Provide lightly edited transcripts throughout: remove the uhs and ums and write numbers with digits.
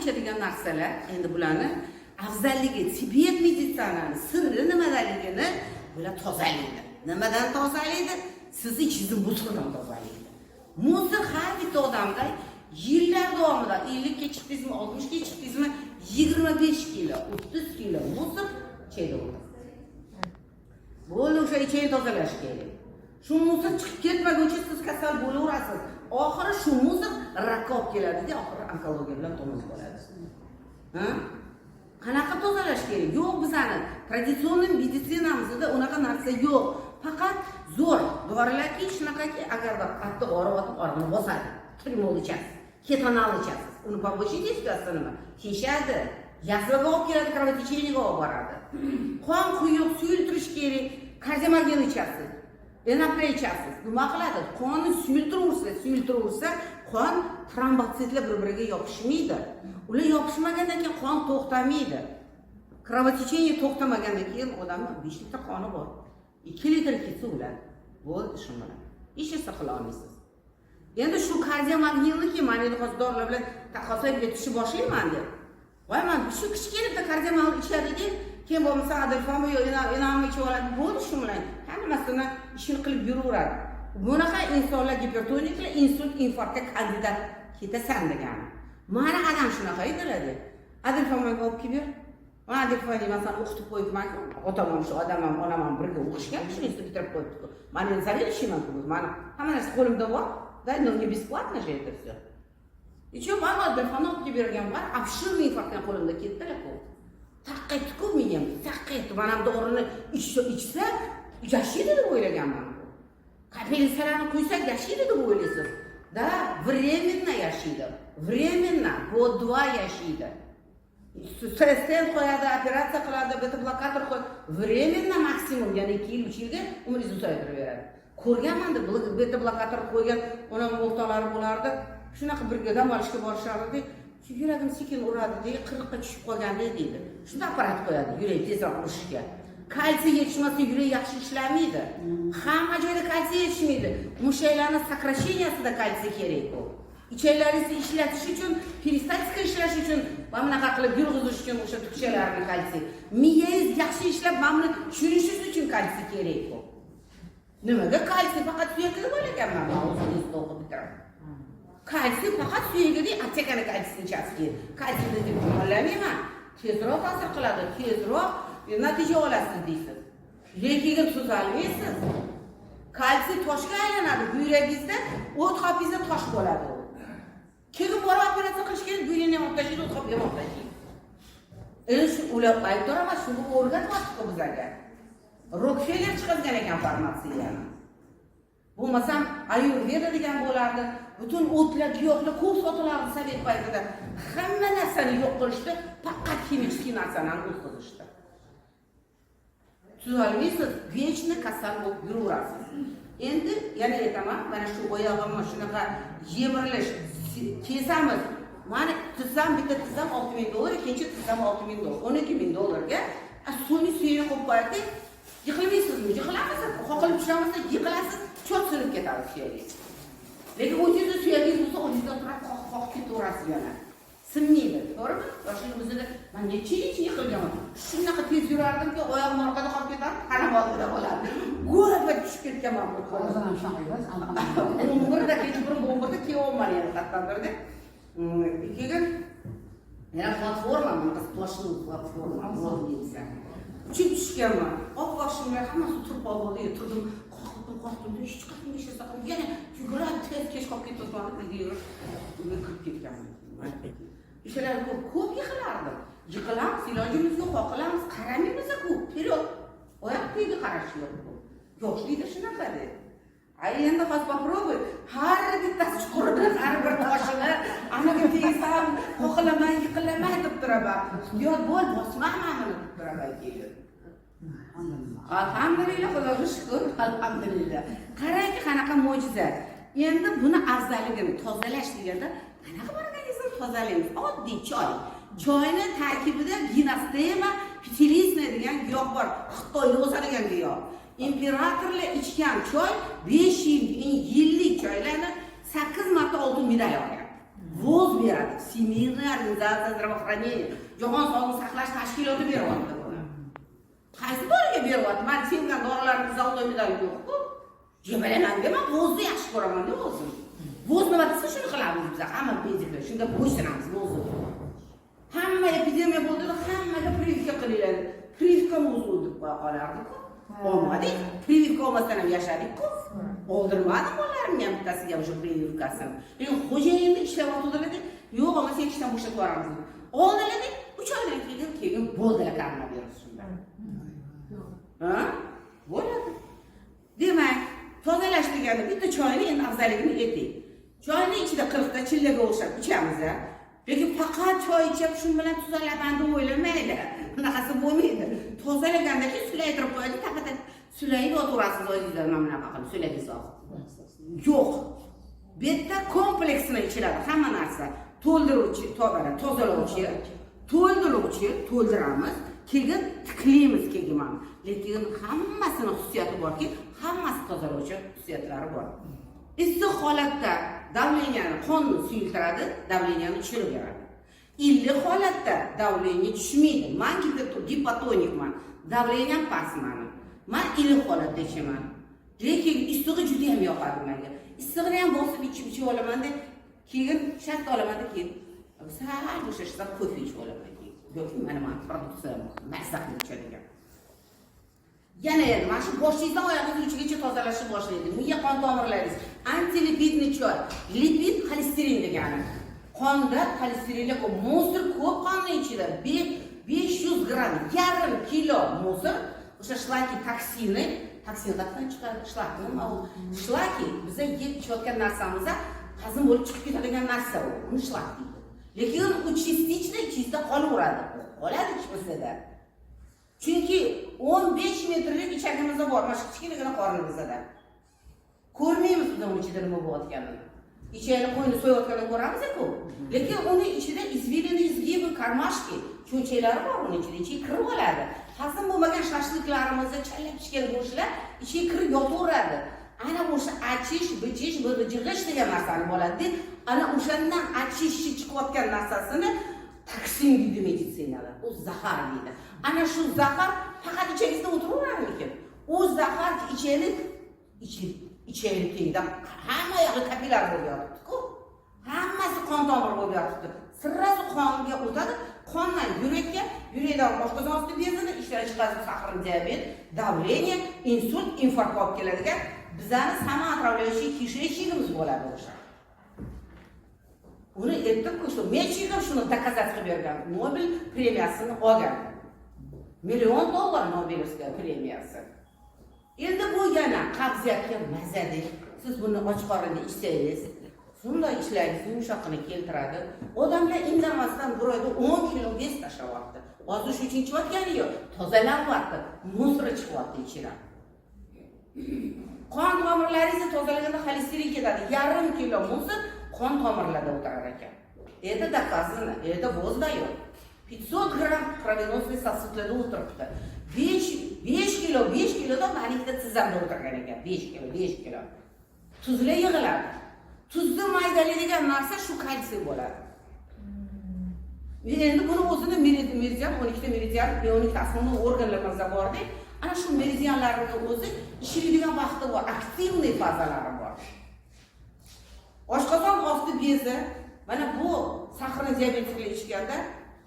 ichadigan narsalar. Endi bularni afzalligi, tibbiy meditsinani sirri nimadaligini, bular tozalaydi. Nimadan tozalaydi? Sizni ichingizni мусор dan tozalaydi. Мусор har bitta odamda yillar davomida, 50ga chiqdingizmi, 60ga chiqdingizmi, 25 kilo, 30 kilo мусор ichakda o'tadi. Bo'ldi, o'sha ichakni tozalash kerak. Shu мусор chiqib ketmaguncha siz kasal bo'laverasiz. Oxiri shu мусор rakka olib keladida, oxiri onkologiya bilan to'miz bo'ladi. Ha? Qanaqa tozalash kerak? Yo'q, bizani традиционный meditsinamizda unaqa narsa yo'q. Faqat zo'r dorilarki, shunaqaki, agarda qattiq og'riyotib, og'rig'ini bosadi. Trimol ichasiz, Ketonal ichasiz. Uni побочный действия si nima? Teshadi, язва ga olib keladi, кровотечение ga olib boradi. Qon quyuq, suyultirish kerak, Kardiomagnil ichasiz. Enapra ichasiz. Nima qiladi? Qonni suyultiraversa, suyultiraversa, qon trombotsitlar bir-biriga yopishmaydi. Ular yopishmagandan keyin qon to'xtamaydi. Кровотечение to'xtamagandan keyin odamni 5 litr qoni bor. 2 litr ketsa, o'ladi. Bo'ldi shu bilan. Hech narsa qila olmaysiz. Endi shu Kardiomagnilniki, man endi hozir dorilar bilan taqqoslab yetishni boshlayman deb. Voy, man shu kichkina bitta Kardiomagnil ichadi deb, keyin bo'lmasa Adelfami yo Enamni ichib oladi. Bo'ldi shu bilan. Hammasini ishini qilib yuraveradi. Bunaqa insonlar, gipertoniklar insult, infarktga kandidat ketasan degani. Mani adam shunaqa edilar. Adelfan menga olib kelib ber. Man Adelfan deyman, sani o'qitib qo'yibman-ku. Otam ham shu, odam ham, onam ham birga o'qishgan, shuni bitirib qo'yibdi. Man endi заведующий man-ku, mani hamma narsa qo'limda bor. Да, но не бесплатно же это все. И что, man Adelfanni olib kelib berganman, обширный infarktdan qo'limda ketdilar-ku. Taqqa etdi-ku miyam, taqqa etdi. Man ham dorini ichsa yashaydi deb o'ylaganman. Капельница larni quysak, yashaydi deb o'ylaysiz. Да, временно yashaydi. Временно, год-два yashaydi. Stent qo'yadi, operatsiya qiladi, бета блокатор qo'yadi. Временно, maksimum yana 2 yil, 3 yilga umringizni uzaytirib beradi. Ko'rganman-da, бета блокатор qo'ygan onam o'rtoqlari bo'lardi. Shunaqa birga dam olishga borishardi. Shu yuragim sekin uradi deydi, 40ga tushib qolganda deydi. Shunda apparat qo'yadi, yurak tezroq urishga. Kalsiy yetishmasa, yurak yaxshi ishlamaydi. Hamma joyda kalsiy yetishmaydi. Mushaklarni сокращения sida kalsiy kerak bu. Ichaklaringizni ishlatish uchun, peristaltika ishlash uchun, mana bunaqa qilib yurg'izish uchun o'sha tukchalarni kalsiy. Miyangiz yaxshi ishlab, mana buni tushunishingiz uchun kalsiy kerak bu. Nimaga kalsiy faqat suyakda bor ekanman, man o'zim institutda o'qib bitirib. Kalsiy faqat suyagida, aptekani kalsiyini ichasiz keyin. Kalsiyni deb gumonlamayman. Tezroq ta'sir qiladi, tezroq natija olasiz deysiz. Lekin tuzalmaysiz. Kalsiy toshga aylanadi, buyragingizda, o't qopingizda tosh bo'ladi u. Keyin borib operatsiya qilish kerak, buyrakni ham olib tashlaydi, o't qopni ham olib tashlaydi. Endi shu ular aybdor emas, shuni o'rgatyapti bizlarga. Rokfeller chiqazgan ekan farmatsiyani. Bo'lmasam ayurveda degan bo'lardi. Butun o'tlar, giyohlar ko'p sotilardi sovet paytida. Hamma narsani yo'q qilishdi, faqat химический narsalarni o'tkazishdi. Tuzalmaysiz, вечно kasal bo'lib yuraverasiz. Endi yana aytaman, mana shu oyog'imni shunaqa yemirilish kesamiz. Mani tizzam, bitta tizzam 6000 dollar, ikkinchi tizzam 6000 dollar, 12 000 dollarga sun'iy suyak qo'yib qo'yadi. Yiqilmaysizmi? Yiqilamiz, qoqilib tushamiz, yiqilasiz, cho't sinib ketadi suyagingiz. Lekin o'zingizni suyagingiz bo'lsa, o'zingizda turib qoqib qoqib ketaverasiz yana. Sinmaydi, to'g'rimi? Yoshligimizda man necha necha yiqilganman. Shunaqa tez yurardimki, oyog'im orqada qolib ketardi, tanam oldida bo'lardi. Go'rab tushib ketganman bir kuni. Hozir ham shunaqa emas. 11da, kechqurun 11da kelyapman yana qayerdandirda. Keyin yana platforma, bunaqa сплошной platforma, desa. Uchib tushganman. Oppoq shimlar hammasi turpoq bo'ldi. Turdim, qoqdim, qoqdim, hech qachon hech narsa qilmay, yana yugurib tez kech qolib ketyapman, uyga yurib, uyga kirib ketganman. O'shalar ko'p ko'p yiqilardim. Yiqilamiz, ilojimiz yo'q, qoqilamiz, qaramaymiz ku, вперед. Oyoq tagiga qarash yo'q. Yoshlikda shunaqa deb. Ay, endi hozir попробуй, har bittasi chuqurini, har bir toshini anaga tegsam, qoqilaman, yiqilaman deb turaman. Ehtiyot bo'l, bosma mana buni deb turaman keyin. Alhamdulillah, Xudoga shukur, alhamdulillah. Qarangki, qanaqa mo'jiza. Endi buni afzalligini tozalash deganda qanaqa bir organizm tozalaymiz? Oddiy choy. Choyni tarkibida gynostemma пятилистный degan giyoh bor. Xitoyda o'sadigan giyoh. Imperatorlar ichgan choy, 5 ming yillik choylarni 8 marta oltin medal olgan. ВОЗ beradi, Всемирная организация здравоохранения, Jahon sog'liqni saqlash tashkiloti beryapti buni. Qaysi doriga beryapti? Mani sevgan dorilarim золотой medal yo'q-ku. Bilaman man, ВОЗ ni yaxshi ko'raman-da o'zim. ВОЗ nima desa, shuni qilamiz biz, hamma mediklar shunga bo'ysunamiz ВОЗ ga. Hamma epidemiya bo'ldi, hammaga прививка qilinglar. Прививка mavzu deb qo'ya qolardiku. Olmadik, прививка olmasdan ham yashadik-ku. Oldirmadim bolalarimga ham bittasiga o'sha прививка sini. Lekin xo'jayinni ishlayotgandilar, yo'q, olmasa ishdan bo'shatib yuboramiz dedi. Oldilar, 3 oydan keyin bo'ldilar koronavirus shunda. Ha? Bo'ladi. Demak, tozalash degani bitta choyni endi afzalligini ayting. Choyni ichida 40 ta chillaga o'xshab ichamiz, a. Lekin faqat choy ichib shu bilan tuzalaman deb o'ylamanglar. Bunaqasi bo'lmaydi. Tozalaganda keyin sulaytirib qo'yadi, taqata sulayib yotaverasiz o'zingizlar, mana bunaqa qilib sulagingiz. Yo'q. Bu yerda kompleksni ichiladi hamma narsa. To'ldiruvchi, tozala, tozalovchi, to'ldiruvchi, to'ldiramiz, keyin tiklaymiz keyin mana. Lekin hammasini xususiyati borki, hammasi tozalovchi xususiyatlari bor. Issiq holatda давление ni, qonni suyultiradi, давление ni tushirib beradi. Iliq holatda давление tushmaydi. Man gipotonikman. Давление m past mani. Man iliq holatda ichaman. Lekin issig'i juda ham yoqadi menga. Issig'ini ham bosib ichib ichib olamanda, keyin shart olamanda, keyin sal bo'shashsam kofe ichib olaman keyin. Yoki mana produksiyam mazza qilib ichadigan. Yana endi mana shu boshingizdan oyog'ingiz uchigacha tozalashni boshlaydi. Miya qon tomirlaringiz. Антилипидный choy. Lipid xolesterin degani. Qonda xolesterinlar ko'p, мусор ko'p qonni ichida. 500 gramm, yarim kilo мусор, o'sha шлаки, toksini, toksin qayerdan chiqadi? Shlak nima u? Шлаки biza yeb ichayotgan narsamizda hazm bo'lib chiqib ketadigan narsa u. Uni shlak deydi. Lekin u частично ichingizda qolaveradi. U qoladi ichimizda. Chunki 15 metrlik ichagimizda bor, mana shu kichkinagina qornimizda. Ko'rmaymiz biz uni ichida nima bo'layotganini. Ichakni, qo'yni so'yayotganini ko'ramiz-ku. Lekin uni ichida извилины, изгибы, кармашки, cho'nchaklari bor uni ichida, ichiga kirib oladi. Hazm bo'lmagan shashliklarimizni, challa pishgan go'shtlar ichiga kirib yotaveradi. Ana o'sha achish, bichish, g'ij degan narsani bo'ladi. Ana o'shandan achishi chiqayotgan narsasini toksin deydi meditsinada. U zahar deydi. Ana shu zahar faqat ichagingizda o'tiraveradimikin? U zahar ichakni ichakni tagida hamma yog'i kapillar bo'lib yotibdi-ku. Hammasi qon tomir bo'lib yotibdi. Сразу qonga o'tadi, qondan yurakka, yurakdan oshqozon osti bezini ishdan chiqarib, сахарный диабет, давление, insult, infarkt olib keladigan bizani самоотравляющий кишечник imiz bo'ladi o'sha. Uni aytdim-ku, shu Mechnikov shuni доказать qilib bergan, Nobel premiyasini olgan. Million dollar Нобелевская premiyasi. Endi bu yana qabziyatga mazali. Siz buni och qorinda ichsangiz, shunday ishlaringizni yumshoqqina keltiradi. Odamlar indamasdan bir oyda 10 kilo вес tashlayapti. Hozir shu uchun ichayotgani yo'q, tozalanyapti, мусор i chiqyapti ichidan. Qon tomirlaringizni tozalaganda xolesterin ketadi. Yarim kilo мусор qon tomirlarda o'tirar ekan. Это доказано, это ВОЗ дает. 500 gramm кровеносный сосуд larda o'tiribdi. 5 kilo, 5 kilodan mani ikkita tizzamda o'tirgan ekan. 5 kilo, 5 kilo. Tuzlar yig'iladi. Tuzni maydalaydigan narsa shu kalsiy bo'ladi. Endi buni o'zini meridian, 12 ta meridian, 12 ta основной organlarimizda borda. Ana shu meridianlarni o'zi ishlaydigan vaqti bor, активный fazalari bor. Oshqozon osti bezi, mana bu сахарный diabetiklar ichganda,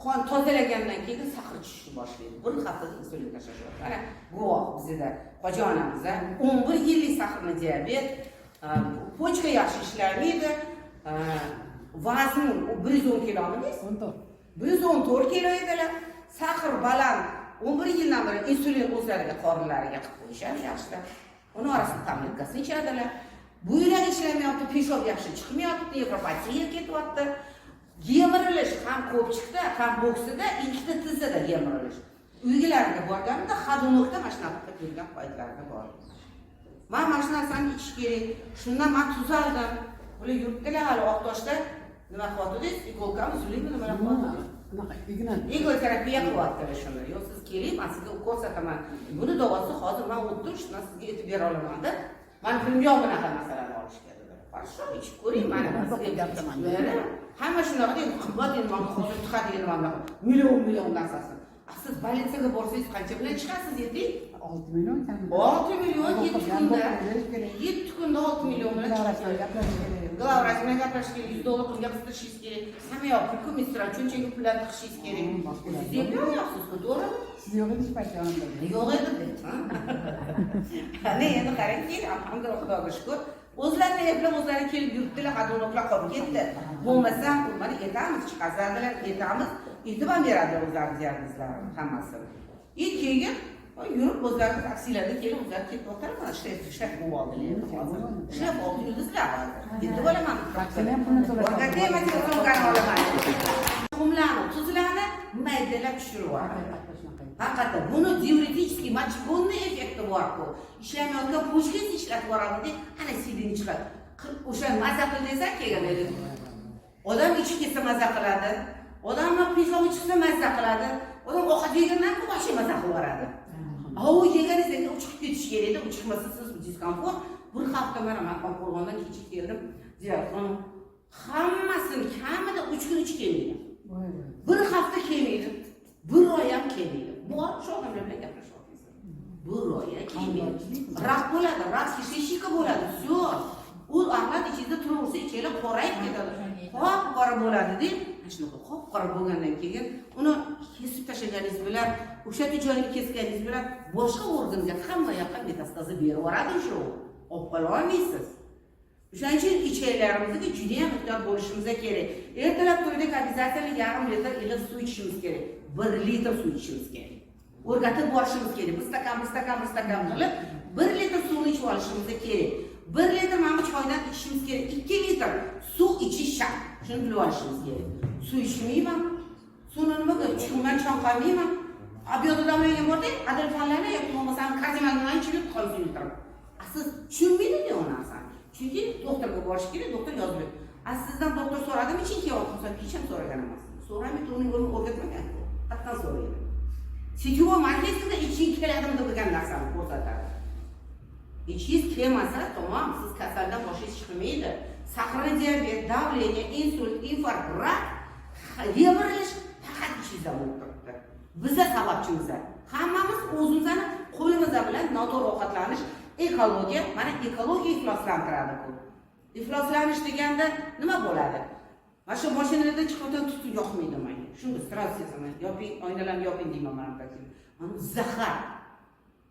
qon tozalagandan keyin сахар tushishni boshlaydi. Bir haftada insulin tashlashadi. Mana guvoh bizda hoji onamiz, 11 yillik сахарный diabet, почка yaxshi ishlamaydi, vazn 110 kilomidingiz? 14. 114 kilo edilar. Сахар baland. 11 yildan beri insulin o'zlariga qorinlariga qilib qo'yishadi yaxshilab. Uni orasida tabletkasini ichadilar. Buyrak ishlamayapti, peshob yaxshi chiqmayapti, nefropatiya ketyapti. Yemirilish ham ko'pchikda, ham bo'ksida, ikkita tizzada yemirilish. Uylariga borganimda ходунок da mana shunaqa qilib yurgan paytlarida bor. Man mana shu narsani ichish kerak. Shundan man tuzaldim. Bular yuribdilar hali Oqtoshda, nima qilyapti, иголка mi, zulimi, nima qilyapti? Unaqa igna. Иглотерапия qilyaptilar shuni. Yo'q, siz keling, man sizga ko'rsataman. Buni davosi hozir man o'tdim, shuni sizga aytib bera olaman deb. Man pulim yo'q bunaqa masalani olishga dedilar. Хорошо, ichib ko'ring, mana man sizga Gapiraman. Mana. Hamma shunaqa deydi, qimmat endi, mana hozir chiqadi endi, mana bunaqa million million narsasi. A siz больница ga borsangiz, qancha bilan chiqasiz ertak? 6 million kamida. 6 million 7 kunda. Berish kerak. 7 kunda 6 million bilan Главврач chiqish bilan kerak. gaplashish kerak. Главврач bilan gaplashish kerak, 100 dollar pulga qistishingiz kerak, hamma yoq pulku, medsestra cho'nchagiga pullarni tiqishingiz kerak. Boshqalar. Siz eplolmayapsiz-ku, to'g'rimi? Siz yo'q edingiz payt yonimda. Yo'q edi. Ana endi qarangki, alhamdulillah, Xudoga shukur, o'zlarini eplab, o'zlari kelib yuribdilar, ходунок lar qolib ketdi. Bo'lmasam mana aytamiz, chiqazadilar, aytamiz, aytib ham beradilar o'zlari diagnozlarini hammasini. И keyin yurib o'zlari taksilarda kelib, o'zlari ketyaptilar. Mana ishlab bo'lib oldilar endi hozir. Ishlab oldi yulduzlar hozir. Yetib olaman. Taksini ham pulini to'lashadi. O'rgatayman, telefonni olaman. Tuxumlarni, tuzlarni maydalab tushirib yuboradi. Haqiqatdan buni диуретический, мочегонный effekti bor-ku. Ishlamayotgan почка ngizni ishlatib yuboradi, ana siydini chiqadi. O'sha maza qil desa kelgan edi. Odam ichib ketsa maza qiladi. Odamni peshob'i chiqsa maza qiladi. Odam ovqat yegandan keyin вообще maza qilib yuboradi. A u yeganingizdan keyin chiqib ketish kerak edi. U chiqmasa siz дискомфорт. Bir hafta mana man Oqqo'rg'ondan kecha keldim. Ziyoratxon hammasini kamida 3 kun ich kelmaydi. Voy voy. Bir hafta kelmaydi. Bir oy ham kelmaydi. Bor shu odamlar bilan gaplashyapmiz. Bir oy ham kelmaydi. Рак bo'ladi, рак кишечника bo'ladi. Все. U axlat ichida turaversa, ichaklar qorayib ketadi. Qop qora bo'ladi deb, mana shunaqa qop qora bo'lgandan keyin uni kesib tashlaganingiz bilan, o'sha joyini kesganingiz bilan boshqa organga, hamma yoqqa metastaza berib yuboradi o'sha u. Olib qola olmaysiz. O'shaning uchun ichaklarimizga juda ham ehtiyot bo'lishimiz kerak. Ertalab turdik, обязательно yarim litr iliq suv ichishimiz kerak. 1 litr suv ichishimiz kerak. O'rgatib borishimiz kerak. Bir stakan, bir stakan, bir stakan qilib, 1 litr suvni ichib olishimiz kerak. 1 litr mana bu choydan ichishimiz kerak. 2 litr suv ichish shart. Shuni bilib olishimiz kerak. Suv ichmayman. Suvni nimaga ichmayman, chanqamayman. A bu yoqda damlagan borda, adilfanlarni yoki bo'lmasam kardimagnani ichib yuribdi qon suyultirib. A siz tushunmaydi u narsani. Chunki doktorga borish kerak, doktor yozib beradi. A sizdan doktor so'radimi, iching kelyapti? Hech ham so'ragan emas. So'ramaydi, uni yo'lini o'rgatmagan. Qayerdan so'raydi? Сетевой marketingda iching keladimi degan narsani ko'rsatadi. Ichingiz kelmasa, tamom, siz kasaldan boshingiz chiqmaydi. Сахарный диабет, давление, insult, infarkt, рак, yemirilish faqat ichingizda bo'lib turibdi. Biza sababchimiz. Hammamiz o'zimizni qo'limiz bilan noto'g'ri ovqatlanish, ekologiya, mana ekologiya ifloslantiradi bu. Ifloslanish deganda nima bo'ladi? Mana shu mashinalarda chiqayotgan tutun yoqmaydi menga. Shuni сразу sezaman. Yoping, oynalarni yoping deyman mana taksida. Mana zahar.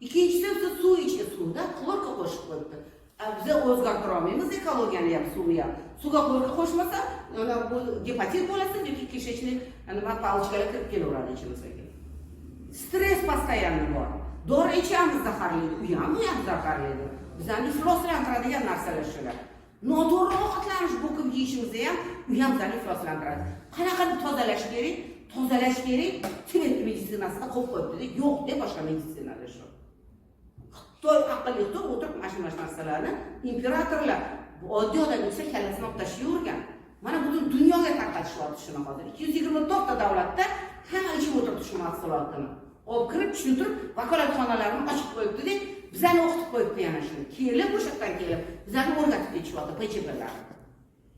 Ikkinchisi, biz suv ichdi, suvda хлорка qo'shib qo'yibdi. A biza o'zgartira olmaymiz ekologiyani ham, suvni ham. Suvga хлорка qo'shmasa, mana bu gepatit bo'lasiz yoki кишечный nima палочка lar kirib kelaveradi ichimizga. Stress постоянно bor. Dori ichamiz, zaharli, u ham zaharli. Bizani ifloslantiradigan narsalar shular. Noto'g'ri ovqatlanish, bo'kib yeyishimizni ham, u ham bizani ifloslantiradi. Qanaqa qilib tozalash kerak? Tozalash kerak. Tibet meditsinasida qo'yib qo'yibdi. Yo'q deb boshqa meditsinada shu. Xitoy aqlli, Xitoy o'tirib mana shu narsalarni, imperatorlar, oddiy odam yesa kallasini olib tashlayvergan. Mana butun dunyoga tarqatishyapti shuni hozir. 224 ta davlatda hamma ichib o'tiribdi shu mahsulotini. Olib kirib, tushuntirib, vakolatxonalarini ochib qo'yibdi deb bizani o'qitib qo'yibdi yana shuni. Kelib, o'sha yerdan kelib, bizani o'rgatib ketishyapti PChPlar.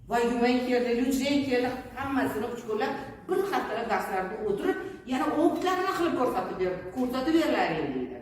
Va Yumay keldi, Lyujren keldi, hammasini 3 kunlab, bir haftalab darslarda o'tirib, yana опыт larini qilib ko'rsatib berdi, ko'rsatib berilaring deydi.